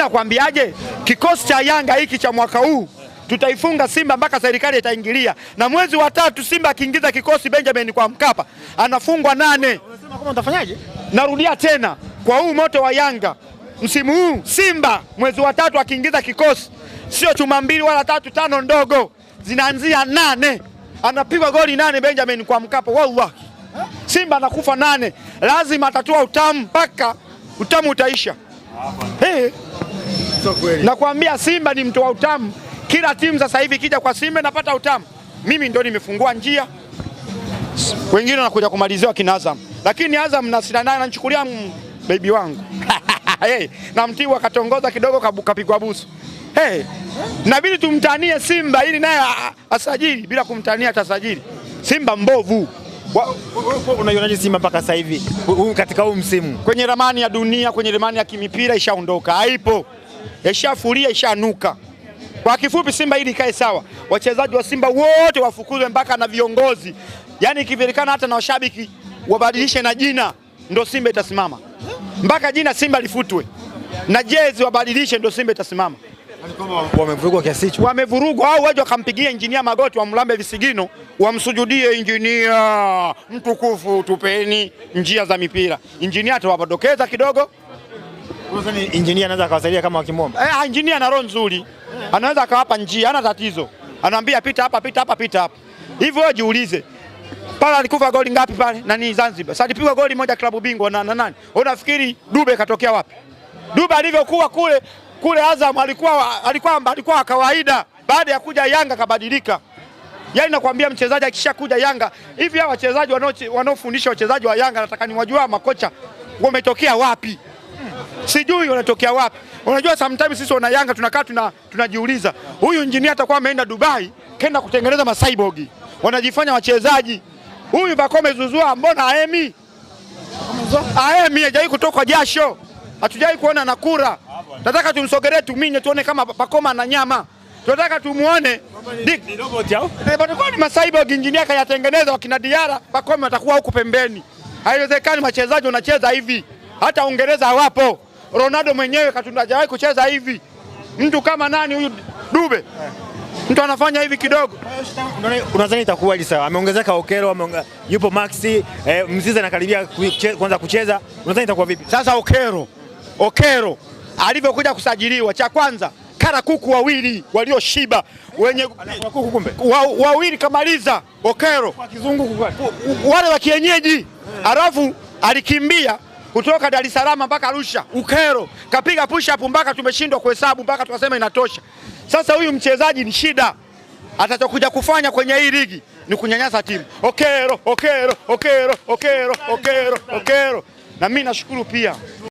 Nakwambiaje, kikosi cha Yanga hiki cha mwaka huu tutaifunga Simba mpaka serikali itaingilia, na mwezi wa tatu Simba akiingiza kikosi Benjamin kwa Mkapa anafungwa 8. Unasema kama utafanyaje? Narudia tena, kwa huu moto wa Yanga msimu huu Simba mwezi wa tatu akiingiza kikosi, sio chuma 2 wala 3 5 ndogo, zinaanzia 8. Anapigwa goli 8 Benjamin kwa Mkapa, wallahi Simba anakufa 8. Lazima atatua utamu mpaka utamu utaisha. Hey. Nakwambia Simba ni mtoa utamu. Kila timu sasa hivi ikija kwa Simba inapata utamu. Mimi ndo nimefungua njia, wengine wanakuja kumaliziwa kina Azam, lakini Azam na sina naye, ananichukulia baby wangu. Hey, na mtii akatongoza kidogo kapigwa busu. Hey, inabidi tumtanie Simba ili naye asajili, bila kumtania atasajili. Simba mbovu. Unaionaje Simba mpaka sasa hivi katika huu msimu? Kwenye ramani ya dunia, kwenye ramani ya kimipira ishaondoka, haipo. Ishafuria, ishanuka. Kwa kifupi Simba ili ikae sawa, wachezaji wa Simba wote wafukuzwe mpaka na viongozi. Yaani ikiwezekana hata na washabiki wabadilishe na jina, ndo Simba itasimama. Mpaka jina Simba lifutwe na jezi wabadilishe, ndo Simba itasimama. Wamevurugwa kiasi hicho. Wamevurugwa, au waje wakampigia injinia magoti, wamlambe visigino, wamsujudie injinia mtukufu, tupeni njia za mipira. Injinia atawadokeza kidogo. Unadhani injinia anaweza akawasaidia kama wakimwomba? Injinia ana roho nzuri, anaweza akawapa njia, hana tatizo. Anaambia pita hapa, pita hapa, pita hapa. Hivyo wewe jiulize. Pale alikufa goli ngapi pale? Nani Zanzibar? Sasa alipigwa goli moja klabu bingwa na nani? Unafikiri Dube katokea wapi? Dube alivyokuwa kule Azam alikuwa kawaida. Baada ya kuja Yanga kabadilika. Yaani nakwambia mchezaji akishakuja Yanga, hivi hawa wachezaji wanaofundisha wachezaji wa Yanga nataka niwajue makocha wametokea wapi? Sijui wanatokea wapi. Unajua sometimes sisi wana Yanga tunakaa tunajiuliza, huyu engineer atakuwa ameenda Dubai kenda kutengeneza macyborg. Wanajifanya wachezaji. Huyu Pacome Zouzoua mbona aemi? Aemi hajawahi kutoka jasho. Hatujai kuona na kura. Nataka tumsogelee tuminye tuone kama Pacome ana nyama. Tunataka tumuone. Ni robot au? Bado ni macyborg engineer kayatengeneza wakina Diarra, Pacome atakuwa huku pembeni. Haiwezekani wachezaji wanacheza hivi. Hata Uingereza hawapo. Ronaldo mwenyewe hajawahi kucheza hivi. Mtu kama nani huyu Dube? Mtu anafanya hivi kidogo. Unadhani itakuwa hili sawa? Ameongezeka Okero, yupo Maxi, Mzize anakaribia kuanza kucheza. Unadhani itakuwa vipi? Sasa Okero alivyokuja kusajiliwa, cha kwanza kara kuku wawili walioshiba wenye kuku kumbe. Wawili kamaliza Okero. Kwa kizungu kuku. Wale wa kienyeji. Alafu alikimbia kutoka Dar es Salaam mpaka Arusha. Okero kapiga push up mpaka tumeshindwa kuhesabu, mpaka tukasema inatosha. Sasa huyu mchezaji ni shida. Atachokuja kufanya kwenye hii ligi ni kunyanyasa timu. Okero, Okero, Okero, Okero, Okero, Okero. Na mimi nashukuru pia